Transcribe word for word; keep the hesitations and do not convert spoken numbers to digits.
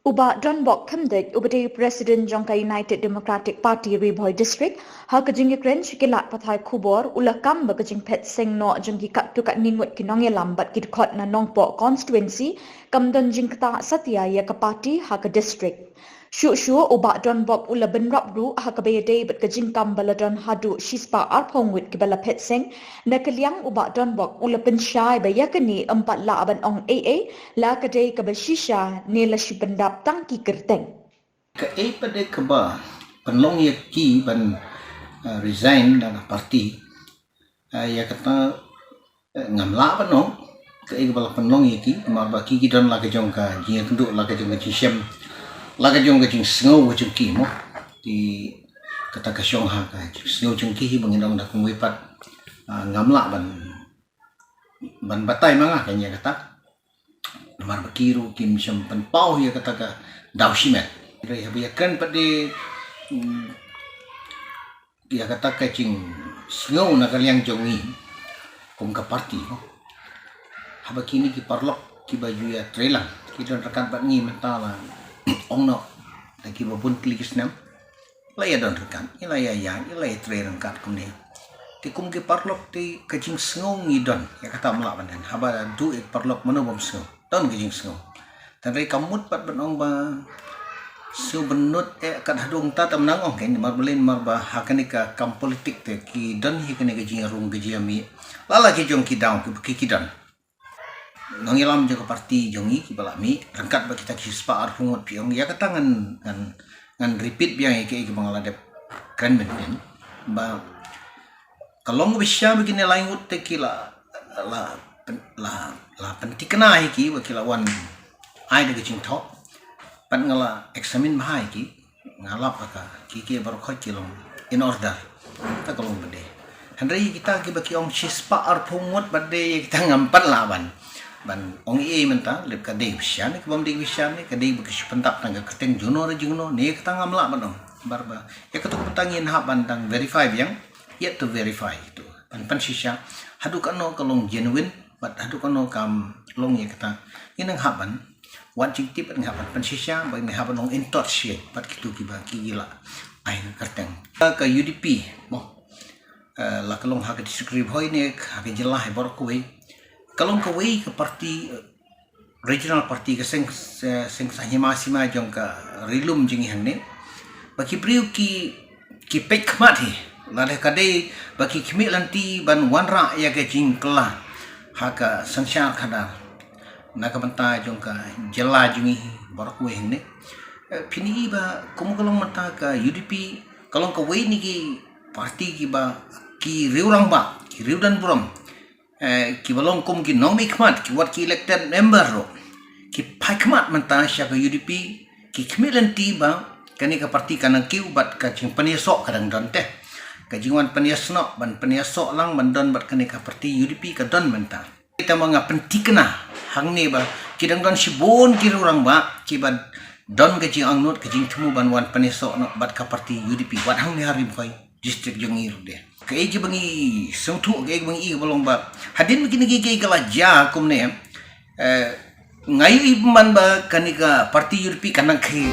U Bah Donbok Khymdeit, uba dei President jong ka United Democratic Party Ri Bhoi District, ha ka jingïakren sha ki lad pathai khubor, u la kam ba ka jingphet seng noh jong ki katto katne ngut ki nongïalam bad ki dkhot na Nongpoh constituency kam don jingktah satia ïa ka party ha ka district. Shuh shuh u Bah Donbok u la bynrap ruh ha kaba ïadei bad ka jingkam ba la don haduh shispah arphew ngut kiba la phet seng. Na ka liang u Bah Donbok u la pynshai ba ïa kane ym pat lah ban ong ei ei, la ka dei kaba shisha ne la shi pyndap tang ki kyrteng. Kaei pat de kaba pynlong ïa ki ban, eh, resign na ka party. Eh, ïa kata, eh, ngam lah ban ong kaei kaba la pynlong ïa ki, namar ba ki ki don la ka jong ka jingïakynduh, la ka jong ka jingshem, la ka jong ka jingsngew ka jong ki mo. Te kata ka shong ha ka jingsngew jong ki hi ba ngin ong da kumwei pat, ah, ngam lah ban, ban batai ma nga kane ïa kata. Namar ba ki ruh kim shym pynpaw ïa kata ka daw shimet. Hynrei haba ïakren pat de, mm, ïa kata ka jingsngew na ka liang jong ngi kum ka party mo. Haba kine ki paralok kiba ju ïatrei lang ki don ryngkat bad ngi mynta la ong noh da kiba bun tylli ki snem. La ïa don ryngkat, ngi la ïa ïa, ngi la ïatrei ryngkat kumne. Te kum ki paralok te ka jingsngew ngi don, ïa kata ym lah ban ong. Haba duh ïa ki paralok mano bym sngew. Don ka jingsngew. Tangba ka mut pat ban ong ba sngewbha nud eh kat haduh mynta tam nang ong kein, namar balei, namar ba ha kane ka kam politik te ki don hi kane ka jingrung ka jingmih. La la ki jong ki daw ki, ki, ki don nongïalam jong ka party jong ngi kiba la mih ryngkat bad kita ki shispah arphew ngut, phi ong ïa kata ngan, ngan, ngan repeat biang ïa kaei kaba nga la dep kren mynnin ba ka long ba shisha ba kine lai ngut te ki la, la, la, la pynthikna hi ki ba ki la wan ai da ka jingthoh. Pat nga la examine bha hi ki, nga lap ha ka, ki, ki baroh khoit ki long in order. Ta ka long ba dei. Hynrei kita kiba ki ong shispah arphew ngut ba dei, kita ngam pat lah ban, ban ong ei mynta, lep ka dei ba shisha ne, ka bym dei ba shisha ne, ka dei ba ki shu pyndap tang ka kyrteng jongno re jongno ne, kata ngam lah ban ong. Namar ba ïa kata ka bynta ngin hap ban dang verify biang, yet to verify tu. Ban pynshisha haduh katno ka long genuine bad haduh katno kam long ïa kata. Ngin nang hap ban wat jingtip bad ngi hap ban pynshisha bad ngi hap ban long in touch ïa bad kitu kiba ki la ai ka kyrteng. Ka U D P mo, eh, la ka long ha ka district Ri Bhoi ne ha ka jylla hi baroh kawei, ka long kawei ka party, eh, regional party, ka seng, se-, seng sahima sima jong ka ri lum jong ngi hangne. Ba ki briew ki, ki peit khmat hi, lada ka dei ba ki khmih lynti ban wanrah ïa ka jingkylla ha ka synshar khadar na ka bynta jong ka jylla jong ngi baroh kawei hangne. Eh, phin ïohi ba kum ka long mynta ka U D P ka long kawei na ki party kiba ki riew rangbah, ki riew don burom, eh, kiba long kum ki nongmihkhmat, ki wat ki elected member ruh, ki phai khmat mynta sha ka U D P, ki khmih lynti ba kane ka party ka nang kiew bad ka jingpynïasoh ka dang don te. Ka jingwan pynïasnoh ban pynïasoh lang ban don bad kane ka party U D P ka don mynta. Te ma nga pynthikna hangne ba ki dang don shibun ki riew rangbah kiba don ka jingangnud, ka jingthmu ban wan pynïasoh noh bad ka party U D P wat hangne ha Ri Bhoi district jong ngi ruh de. Kaei kaba ngi sngewthuh, kaei kaba ngi i kaba long ba hadien ba kine kiei kiei ka la jia kumne, eh, nga ïohi pynban ba kane ka party U D P ka nang khie.